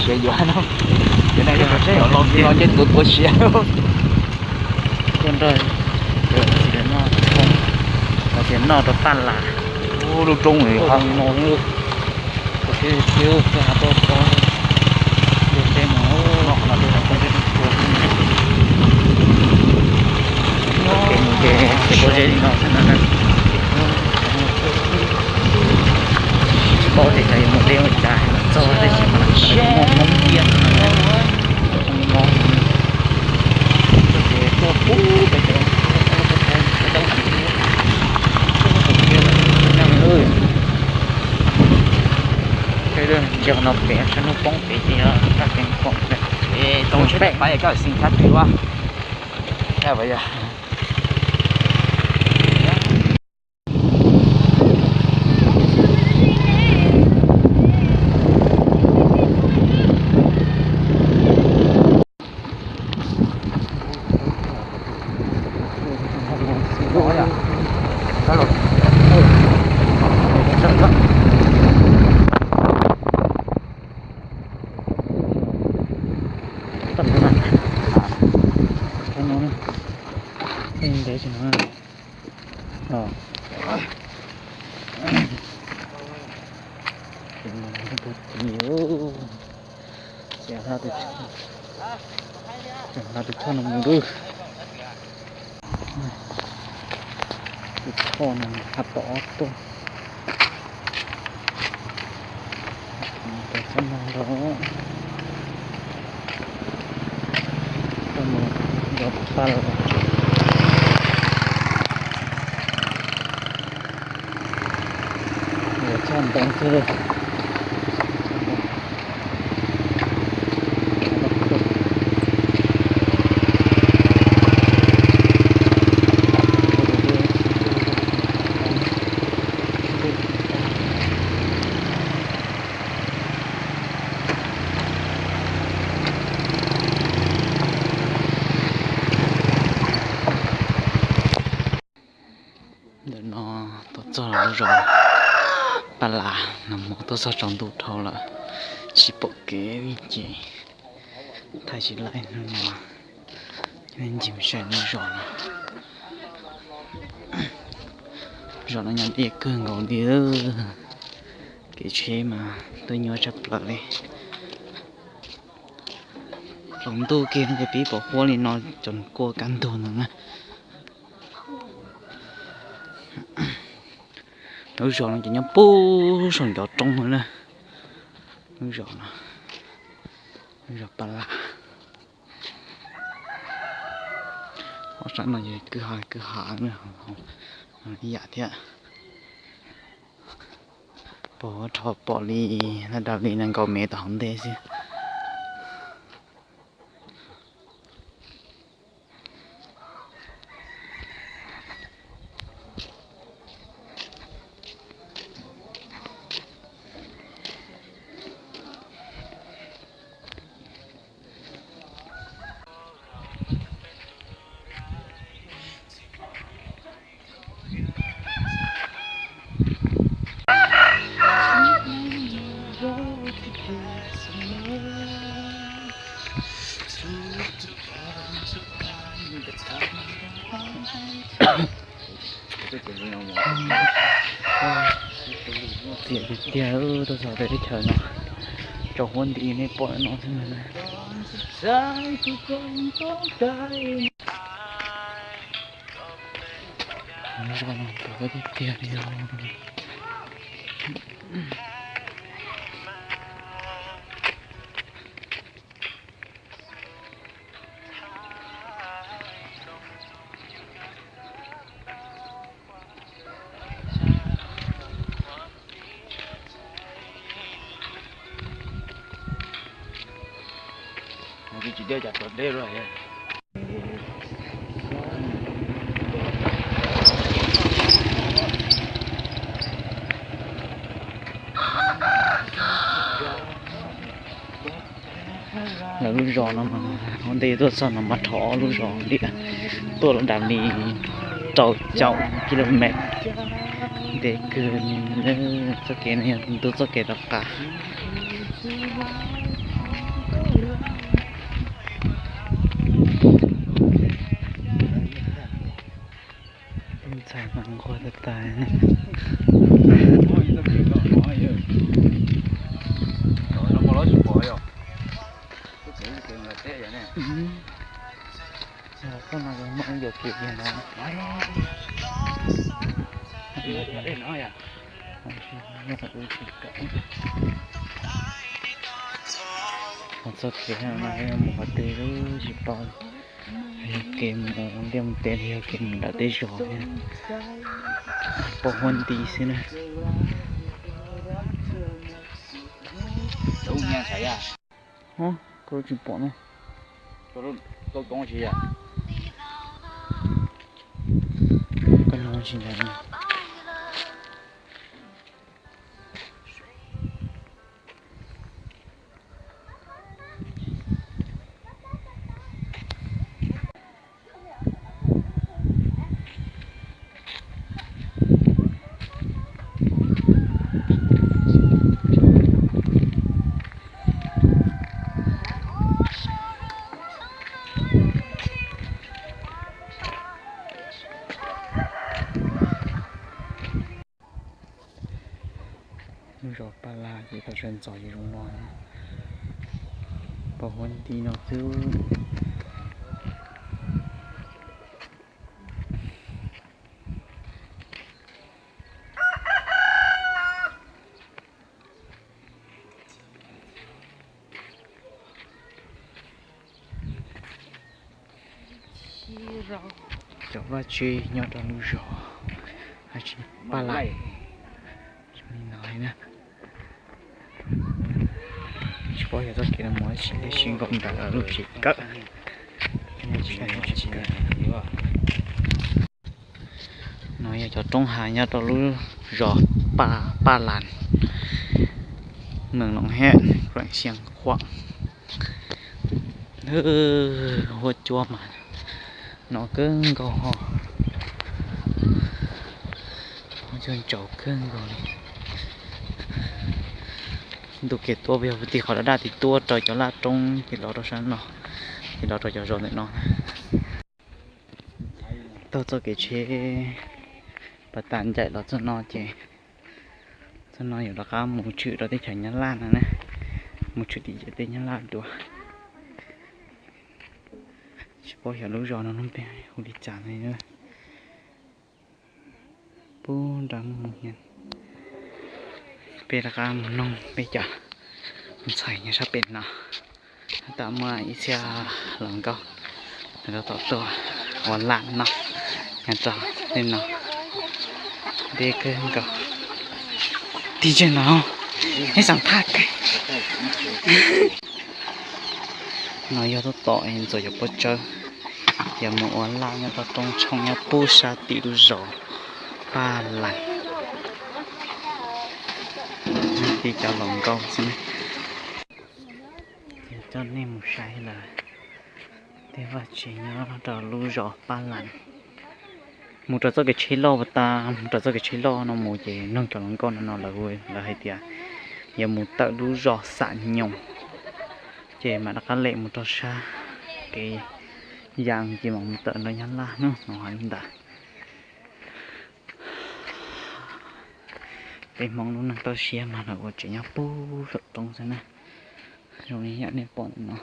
Ces yuav no, ces no yog seb los los ces tus tuav siav. Tuaj nrog, los ces noj rau paj las. Lub roob no, ces mus ces pob zeb li no xwb no na. Tsis paub tias xyov yuav mus deb ua cas los txog tab sis mas muaj hmoob tiag no na. Hmoob, ces tuaj pub pem cov, ntsia no pem sab hnub poob pem ces yog tag kev pom. Tau tsheb pais koj xim thab twg ua. Ntev tsis no. Ces hla tus choj no mus lawm. Tus choj no hla tom ob tuj. Mus rau txoj no nrau, txoj no nrau paj las. Yuav txog ntoo xwb. Ntawm no tuaj txog lub zos Paj Las no, mus tuaj txog tsaus ntuj dhau lawm, tsis pom kev li ces thaij tsis laib no, ncig mus saib lub zos no. Zos no nyob deb kawg nkaus li, kev tsheb mas tuaj nyuaj tshaj plaws li. Tsaus ntuj kiag ces pib pom huab li no, cov kua kaj ntug ntawd na. Lub zos no ces nyob puag saum ncov roob no na. Lub zos no, lub zos Paj Las. Ob sab no ces kwj ha kwj ha ib yam thiab. Pom rho pom li, dab dab li nees nkaum mev tom hauv ntej xwb. Txias tiag tiag, tuaj txog peb teb chaws no, tsaus huab nti nej pom no xwb na. Zos no tsaus huab tiag tiag li. Tsis tiaj cas tog deb lawm. Lawv lub zos no mas ua ntej tuaj txog no mas rho ob lub zos ntiag, tuaj los dam li rau caum ki lo mev. Ntev kawg li. Txoj kev no yog ntu txoj kev rov qab. Koj no noj yog kev yog no. Txoj kev no mus qhov twg tsis paub, yog kev mus liaj mus teb los yog kev mus nram tej zos thiab. Pom huab nti xwb na. Koj tsis pom ne. Koj no tsis ntag. Lub zos Paj Las ces tau sawv ntxov ces zoo no, pom huab nti no xwb. Cov vaj tse nyob rau lub zos Paj Las li no na. Tsis paub yog txoj kev no mus dab tsi, tab sis nkaus nram lub tsev kawm. No yog cov roob hav nyob rau lub zos Paj Las, meem Noom Hej, khuam Xia Khuam. Huab cua mas no kawg nkaus ho, huab cua ntsaus kawg nkaus li. Ntu kev tuaj yog tim qhov daj daj tim tuaj raws cov laj roob ces los rau sab no, ces los rau cov zos ntawm no. Taug txoj kev tsheb pas tas ncaim los txog no ces txog no yuav rov qab mus tshwm rau teb chaws Nyab Laj no na, mus tshwm tim tej Nyab Laj dua. Tsis paub xyov lub zos no lub npe hu li cas li. Pub nra mus, peb rov qab mus noog peb cov ntxhais nyob sab pem no. Tab tom muaj ib txhia hluas nkauj nws rau tom tuaj ua laj no, nyob rau tej no, deb kawg nkaus. Tig ntsia no, neb xam phaj kawg. No yog tab tom ntxuav cov pob tsawb, yog mus ua laj nyob rau rooj tshoob nyob pub sab tim lub zos Paj Las. Tib cov hluas nkauj xwb. Yog coj nej mus saib lawm tej vaj tse nyob rau lub zos Paj Las. Mus rau txoj kev tsheb loj tas, mus rau txoj kev tsheb loj no mus ces noog cov hluas nkauj no no lawv, lawv hais tias yog mus tawm lub zos Xam Nyoos ces mam rov qab lem mus rau sab kev Yas ces mam mus tawm nram Nyab Laj hnub no hais li ntawd. Peb Hmoob lub neej toj siab mas lawv ua tsev nyob pub saum roob xwb na. Zoo li yam nej pom ntawm no,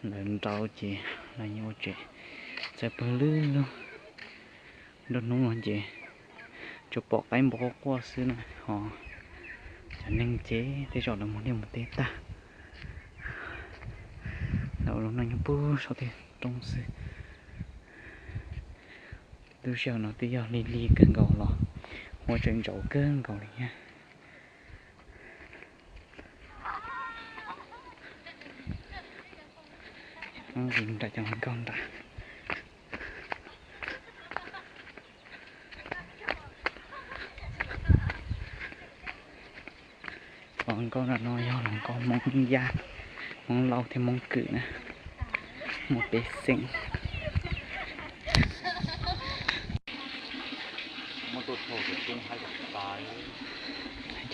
lawv nrau ces lawv yeej ua tsev txawv pawg lug lug. Nruab hnub no ces tsuas pom qaib npua quaj quaj xwb na, ho cov neeg ces tej zaum lawv mus liaj mus teb tag. Lawv ua lub neej nyob pub saum tej roob xwb. Lub sij hawm no twb yog lig lig kawg nkaus los ua tseem ntsaus kawg nkaus li thiab. Nram cov hluas nkauj nram, hluas nkauj nram no yog hluas nkauj Hmoob Yaj, Hmoob Lauj thiab Hmoob Kwm na, muaj peb xeem.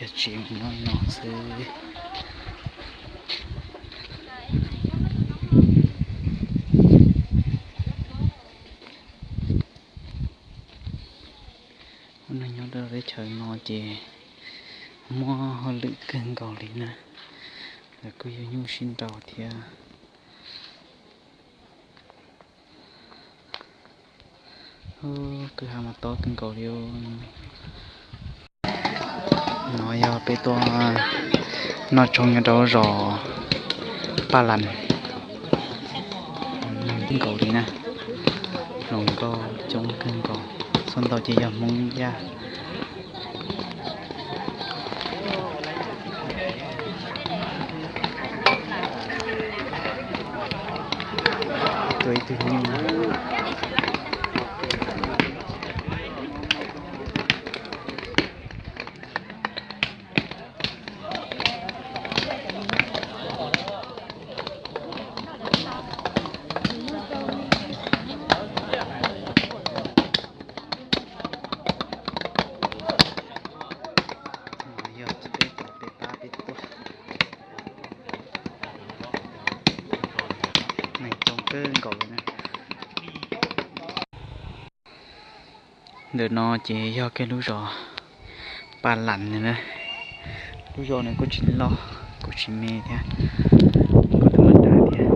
Cov tsev no no xwb. Ua neeg nyob rau teb chaws no ces muaj hauj lwm kawg nkaus li na. Lawv kuj yug nyuj sib nraus thiab. Kwj ha mas tob kawg nkaus li. No yog peb tuaj noj tshoob nyob rau zos Paj Las. Neeg kawg nkaus li na, hluas nkauj coob kawg nkaus, txhua ntau ces yog Hmoob Yaj. Tuaj ib tug nyuj. Yog peb cov peb pab peb tuaj. Neeg coob kawg nkaus li na. Ntawm no ces yog kiag lub zos Paj Las na. Lub zos no kuj tsis loj kuj tsis me thiab, kuj tau mas dav thiab.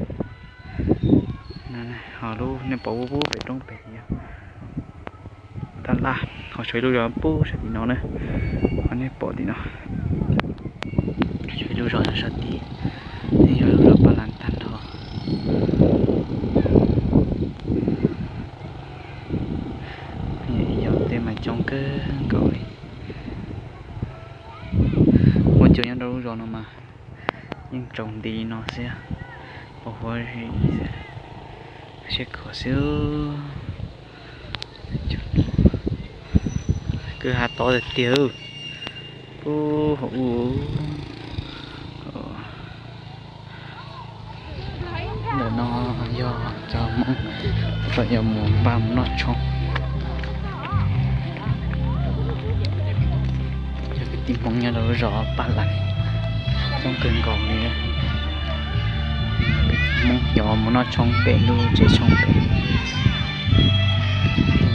Ho lub nej pom pub pem roob pem yog Taj Laj, ho tshuav ib lub zos pub sab tim no na, ho nej pom tim no tshuav ib lub zos sab tid, yog lub zos Paj Las tag nrho. Yog tej mas coob kawg nkaus li. Muaj cua nyob rau lub zos no mas yeej tsaus nti no xwb, pos huab zim xwb, siab khuav xwb. Kwj ha tob tiag tiag. Pub hauv ub. Ntawm no yog cov Hmoob uas yuav mus npaj mus noj tshoob. Yog kwv tij Hmoob nyob rau lub zos Paj Las coob kawg nkaus li. Hmoob yuav mus noj tshoob pem lub tsev tshoob pem.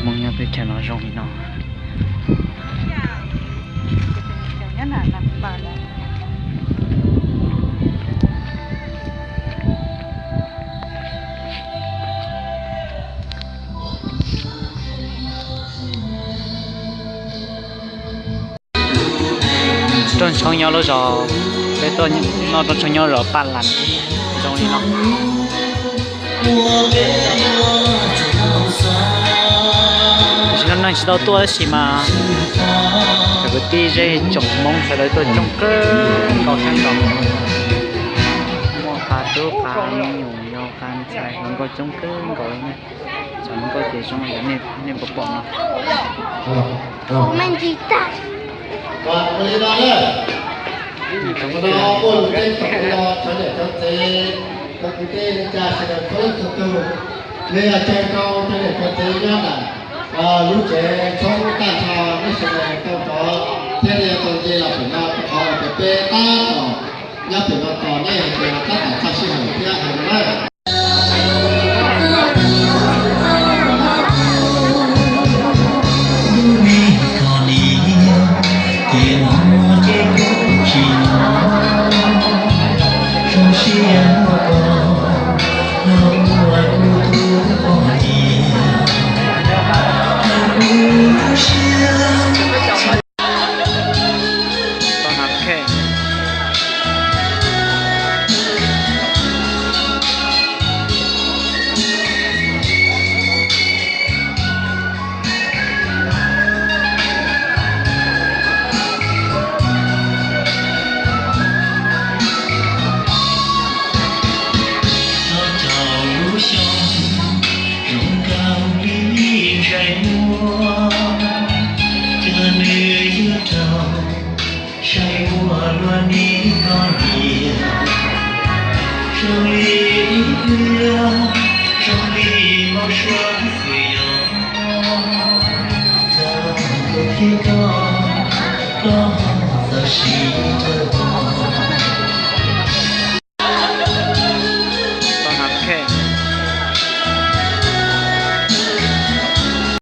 Hmoob nyob teb chaws no zoo li no. Rooj tshoob nyob lub zos, peb tuaj noj rooj tshoob nyob zos Paj Las zoo li no. Tam sim no neeg tsis tau tuaj tab sis mas cov kwv tij zej tsoom Hmoob sawv daws tuaj coob kawg nkaus sab nraud. Muaj qab tub qab nyuam yau qab ntxhais hluas nkauj coob kawg nkaus li na. Cov hluas nkauj ces zoo li nej puas pom no. Ua li no na, ua no muaj lus teb toom li no, cov niam cov txiv, cov kwv tij neej tsa sawv daws txhua leej txhua tug, nej yog caw rau cov niam cov txiv nyob ntawm lub tsev tshoob tag nrho, nej sawv daws tau rov thiab nej yuav tau nce los pem no, rau qhov tias peb tab tom nyob pem no tos nej hais tias tab tom txog sij hawm thiab hais no na. Cov lub xyoo zoo nkaus li ntshai muaj, cov nws yuav raug saib ua luaj nim no niam. Zoo li ib pliag, zoo li hmo suav xwb yog, txog kuv thiab koj, koj txawm sim